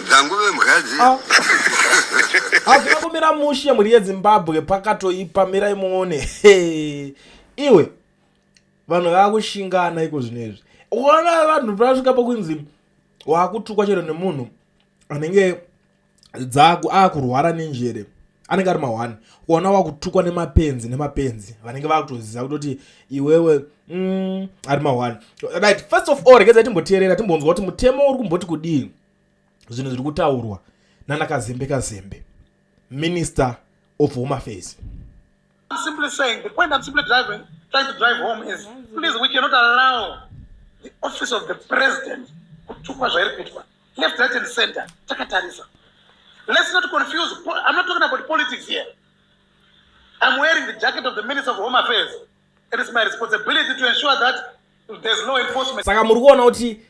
Dzanguve mukadzi. Ah. Hazvina kumira mushe mhuri yeZimbabwe, pakatoipa, mirai muone. Iwe, vanhu vakushingana iko zvino izvi. Ukaona vanhu vasvika pakunzi wakutukwa chero nemunhu anenge dzaku akurwara nenjere, anenge ari mahwani. Ukaona wakutukwa nemapenzi nemapenzi vanenge vakutoziva kutoti iwewe ari mahwani. Right, first of all, regedzai timboteerera, timbonzwa kuti mutemo uri kumboti kudii, zvinhu zviri kutaurwa nana Kazembe Kazembe, Minister of Home Affairs. I'm simply saying, the point I'm simply trying to drive home is, please, we cannot allow the office of the president kutukwa zvairi kuitwa left, right and center takatarisa. Let's not confuse. I'm not talking about politics here. I'm wearing the jacket of the Minister of Home Affairs. It is my responsibility to ensure that there's law enforcement. Saka muri kuona kuti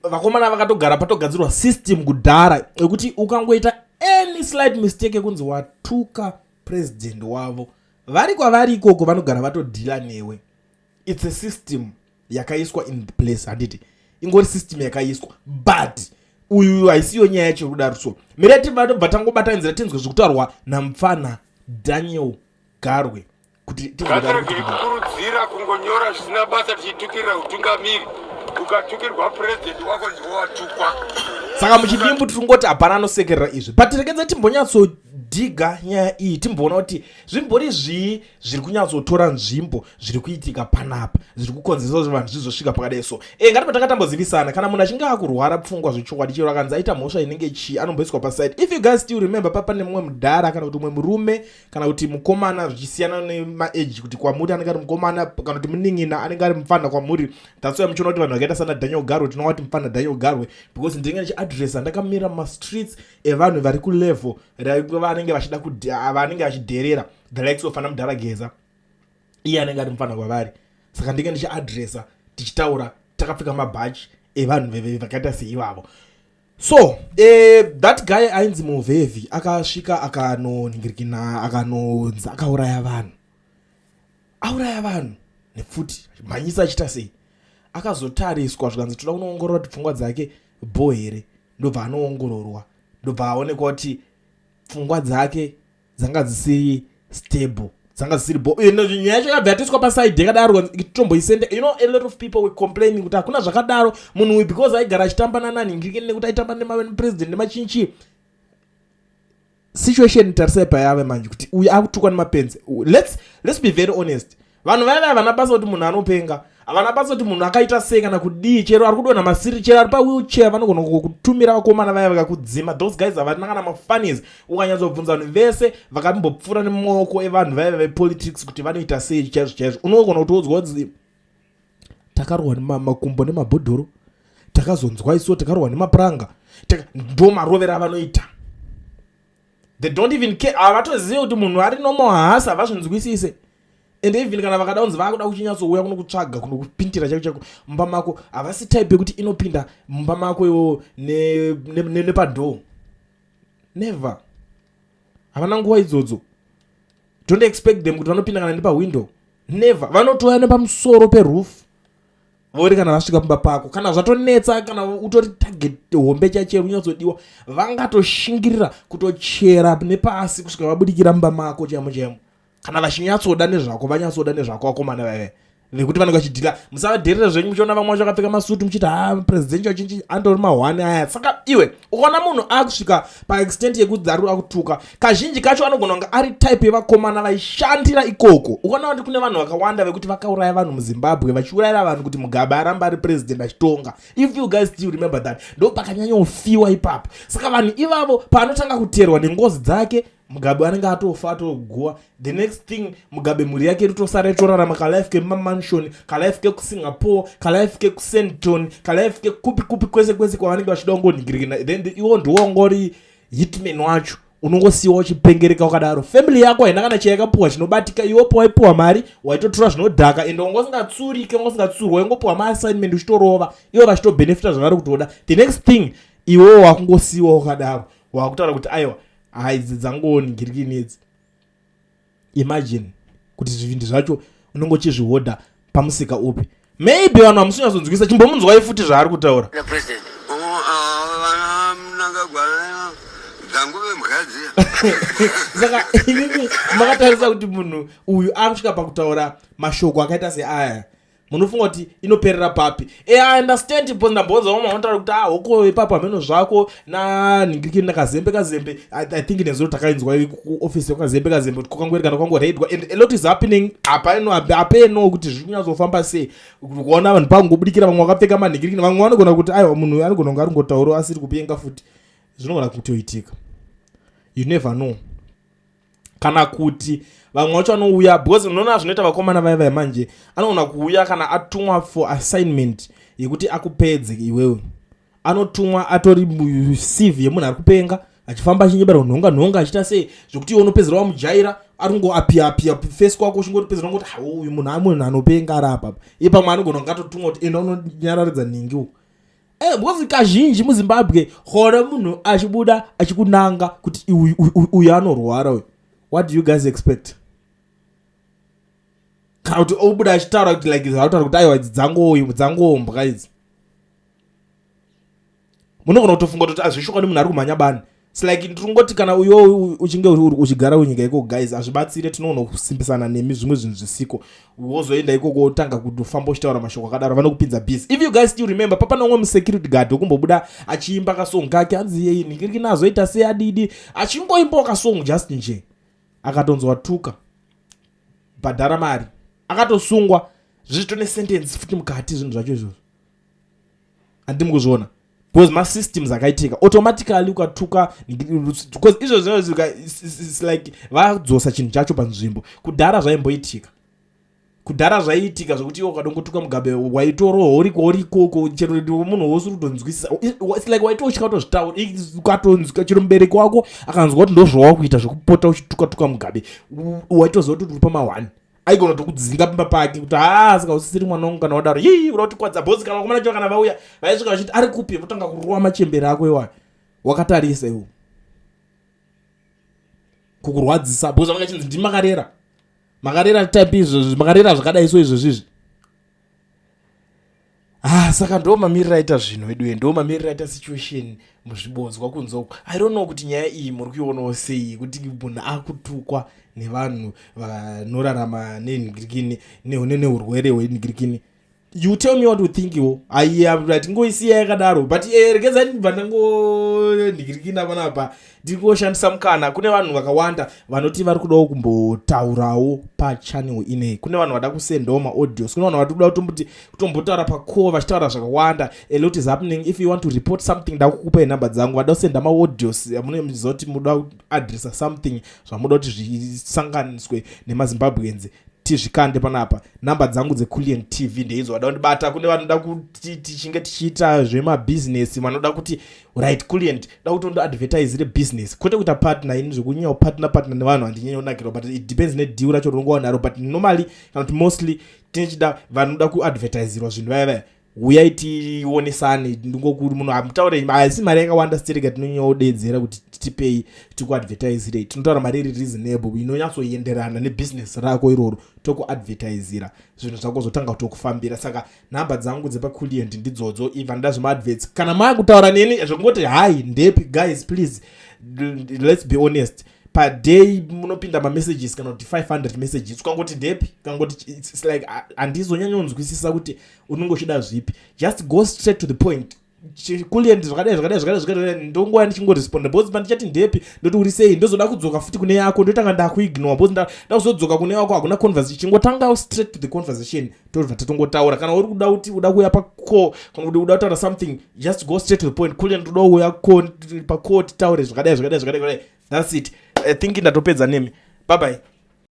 vakomana vakatogara patogadzirwa system kudhara yekuti ukangoita any slight mistake yekunzi watuka president wavo, vari kwavari ikoko vanogara vatodhila newe. It's a system yakaiswa in place, handiti? Ingori system yakaiswa, but uyu haisiyo nyaya yacho kudaro. So mira tibva tangobatanzira, tinzwe zvekutaurwa namupfana Daniel Garwe kuti Ngatirege kukurudzira kungonyora zvisina basa tichitukirira utungamiri. Ukatukirwa purezidendi wako, ndiwo watukwa. Saka muchidimbu tirikungoti hapana anosekerera izvi, but regedza timbonyatsodhiga nyaya iyi, timboona kuti zvimbori zvii zviri kunyatsotora nzvimbo, zviri kuitika panapa, zviri kukonzeresa kuti vanhu zvizosvika pakadai. So ngatiba takatambozivisana, kana munhu achinge akurwara pfungwa zvechokwadi, chero akanzi aita mhosva inenge chii, anomboiswa paside. If you guys still remember, pa pane mumwe mudhara kana kuti mumwe murume kana kuti mukomana, zvichisiyana nemaage kuti kwamuri anenge ari mukomana kana kuti munin'ina, anenge ari mufana kwamuri. That's why muchiona kuti vanhu vakaita sana Daniel Garwe, tinova kuti mufana Daniel Garwe, because ndinenge ndichiadressa ndakamira mumastreets evanhu vari kulevel vanenge vachida, vanenge vachidherera the likes of ana mudhara Geza. Iye anenge ari mufana kwavari, saka ndinge ndichiadressa tichitaura takapfeka mabhachi evanhu vakaita seivavo. So that guy ainzi Muvhevhi akasvika akanoningirikina, akanonzi akauraya vanhu, auraya vanhu nepfuti, mhanyisa achiita sei. Akazotariswa, zvikanzi toda kunoongorora kuti pfungwa dzake bho here. Ndobva anoongororwa, ndobva aonekwa kuti pfungwa dzake dzanga dzisiri stable, dzanga dzisiri bho. Nyaya yacho yakabva yatoiswa paside yakadaro, tomboisende. A lot of people were complaining kuti hakuna zvakadaro, munhu uyu because aigara achitamba nananhingirikeni, nekuti aitamba nemapresident nemachinchi. Situation tarisai payave manje kuti uyu akutukwa nemapenzi. Let's be very honest, vanhu vaiva havana basa kuti munhu anopenga, havana basa kuti munhu akaita sei kana kudii. Chero ari kudonha masiri, chero ari pawheelchair, vanogona kutumira vakomana vaya vakakudzima. Those guys havana kana mafunnies. Ukanyatsobvunza vanhu vese vakambopfuura nemaoko evanhu vaiva vepolitics kuti vanoita sei chaizvo chaizvo, unogona kutoudzwa kuti takarohwa nemakumbo nemabhodhoro, takazonzwa iso takarohwa nemapuranga. Ndo marovero avanoita. They don't even care, havatozivi kuti munhu ari normal haasi, havazvinzwisise. And even kana vakada kunzi vakuda kuchinyatsouya kunokutsvaga, kunokupindira chaiko chaiko mumba mako, havasi type yekuti inopinda mumba mako iwowo nepadoor. Never, havana nguva idzodzo. Don't expect them kuti vanopinda kana nepawindow, never. Vanotouya nepamusoro peroof vori kana vasvika pamba pako. Kana zvatonetsa, kana utori target hombe chachero unyatsodiwa, vangatoshingirira kutochera nepasi kusvika vabudikira mumba mako chaimo chaimo, kana vachinyatsoda nezvako. Vanyatsoda nezvako vakomana vaive vekuti vanenge vachidhila. Musavadherera zvenyu muchiona vamwe vacho vakapfeka masutu muchiti ha, presidential chinchi, andori mahwani aya. Saka iwe ukaona munhu akusvika paextent yekuti ari akutuka, kazhinji kacho anogona kunge ari type yevakomana vaishandira ikoko. Ukaona kuti kune vanhu vakawanda vekuti vakauraya vanhu muZimbabwe, vachiurayira vanhu kuti Mugabe aramba ari president achitonga. If you guys still remember that, ndo pakanyanyofiwa ipapo. Saka vanhu ivavo paanotanga kuteerwa nengozi dzake, Mugabe anenge atofa, atoguwa. The next thing, Mugabe mhuri yake irikutosara itorarama kalife kemamansion, kalife kekuSingapore, kalife kekuSandton, kalife kekupi kupi, kwese kwese kwavanenge vachida kungonhingirikina. Then iwo ndiwongori hitman wacho, unongosiyiwa uchipengereka wakadaro. Family yako haina kana chayakapuwa chinobatika. Iwopo waipuwa mari, waitotora zvinodhaka, ende wanga usingatsurike, wanga usingatsurwa, waingopuwa maassignment uchitorova, ivo vachitobhenefita zvavari kutoda. The next thing, iwewo wakungosiyiwa wakadaro, wakutaura kuti aiwa, hai, idzi dzangonhingirikini idzi. Imagine kuti zvivindi zvacho unenge uchizvihodha pamusika upi. Maybe vanhu hamusinyatsonzwisa. Chimbomunzwai futi zvaari kutaura. President. Vana Mnangagwa. Dzangove mbwa dziya. Saka imimi makatarisa kuti munhu uyu akusvika pakutaura mashoko akaita seaya, munofunga kuti inoperera papi? I understand, because ndambonzwa vamwe vanotaura kuti, ah, hoko ipapo hameno zvako nanhingirikini nakazembe kazembe. I think nezuro takainzwa kuofisi yekazembe kazembe kuti kwakangwerekana kwangoraidwa and a lot is happening. Hapano, hapeno kuti zviri kunyatsofamba sei. Kuona vanhu pangobudikira, vamwe vakapfeka manhingirikini, vamwe vanogona kuti aiwa, munhu anogona kunge ari kungotaurawo asiri kupenga futi. Zvinogona kutoitika, you never know. Kana kuti vamwe vacho vanouya, because unoona zvinoita vakomana vaya vaya manje, anogona kuuya kana atumwa for assignment yekuti akupedze iwewe. Anotumwa atori muCV yemunhu ari kupenga, achifamba achinyebera kunhonga nhonga, achiita sei, zvekuti iwe unopedzera wamujaira, ari kungoapiya apiya face kwako, uchingotopedzera ngoti, "Ha, uyu munhu munhu anopenga ari apapa." Iye pamwe anogona kunge atotumwa kuti enda unonyararidza nhingi uku. Because kazhinji muZimbabwe khona munhu achibuda achikunanga kuti uyu anorwara uyu, what do you guys expect? Kana kuti obuda achitaura kuti, like zvautaura kuti, aiwa, idzi dzangombwa idzi, munogona kutofunga kuti azvishuka nemunhu ari kumhanya bani. It's like ndiri kana uyo uchinge uchigara kunyika ikoko, guys, hazvibatsire. Tinoona kusimbisana nemi zvimwe zvinhu zvisiko, wozoenda ikoko wotanga kutofamba uchitaura mashoko akadaro, vanokupinza busy. If you guys still remember, papana umwe musecurity guard wekumbobuda achiimba kasong kake, hanzi yei ningirikini azoita sei adidi, achingoimbawo kasong just nje, akatonzwa tuka bhadhara mari, akatosungwa, zvichito nesentence futi mukati. Zvinhu zvacho izvozvo handimi kuzviona, because masystems akaitika automatically ukatuka, because izvo zvino it's like vadzosa chinhu chacho panzvimbo. Kudhara zvaimboitika, kudhara zvaiitika zvokuti iwe ukadongotuka Mugabe, waitorohwa uriko urikoko, chero munhu wose uri kutonzwisisa. It's like waitotya kutozvitaura. Ukatonzwa chero mubereki wako akanzwa kuti ndozvawakuita zvekupota uchituka-tuka Mugabe, waitoziva kuti uri pama1, aigona kutokudzinga pamba pake kuti, "Ha, saka usisiri mwana wangu kana wadaro." Ii, uda kutikwadza bhosi. Kana vakomana cho kana vauya, vaisvika vachiti, "Ari kupi?" Votanga kurova machembere ako iwayo wakatarisa iwo, kukurwadzisa, because vanga chinzi ndimakarera, makarera type izvozvi, makarera zvakadai so izvozvizvi. Ah, saka ndo mamiriro aita zvinhu vedu, ndo mamiriro aita situation muzvibodzwa kunze uku. I don't know kuti nyaya iyi muri kuionawo sei, kuti munhu akutukwa nevanhu vanorarama nenhingirikini, neurwere hwenhingirikini. You tell me what you think iwo. Hatingoisiya yakadaro, but regedzai ndibva ndangonhingirikina panapa. Ndingoshandisa mukana, kune vanhu vakawanda vanoti vari kudawo kumbotaurawo pachannel inei. Kune vanhu vada kusendawo maaudios, kune vanhu vari kuda kutomboti kutombotaura pacall vachitaura zvakawanda. A lot is happening. If you want to report something, ndakukupai nhamba dzangu. Vada kusenda maaudios, munoziva kuti muda kuadressa something, zvamuda kuti zvisanganiswe nemaZimbabweans, tizvikande panapa. Nhamba dzangu dzeCulian TV ndeidzo, vada kundibata. Kune vanoda kuti tichinge tichiita zvemabhizinesi, vanoda kuti, "Right, Culian, da kuti undoadvertisire business," kwete kuita partner. Ini zvekunyanya kupartner partner nevanhu handinyanya kunakirwa, but it depends nedeal racho rinongova naro. But normally, kana kuti mostly, tinechida vanoda kuadvertisirwa zvinhu vaya vaya, uyai tionesane. Ndingokuri munhu hamutaure, asi mari yakawanda sitereka tinonyanya kudedzera kuti tipei tikuadvertisirei. Tinotaura mari iri reasonable, inonyatsoenderana nebhizinesi rako iroro, tokuadvertisira zvinhu zvako zvotanga kutokufambira. Saka nhamba dzangu dzepaCulient ndidzodzo. If vanoda zvemaadverts, kana maakutaura neni zvekungoti, "Hai, ndepi?" Guys, please, let's be honest, paday munopinda mamessages kana kuti 500 messages. Ukangoti ndepi, ukangoti, it's like handizonyanyonzwisisa kuti unenge uchida zvipi. Just go straight to the point. Kulient zvakadai zvakadai zvakadai zvakadai, ndongoya ndichingoresponda, because pandichati ndepi, ndoti uri sei, ndozoda kudzoka futi kune yako, ndotanga ndakuignore, because ndakuzodzoka kune yako, hakuna conversation. Chingotanga straight to the conversation, tobva tatongotaura. Kana uri kuda kuti uda kuuya pacall, kana kuti uda kutaura something, just go straight to the point. "Kulient, uda kuuya pacall titaure zvakadai zvakadai zvakadai zvakadai." That's it. I think ndatopedza nemi. Bye bye.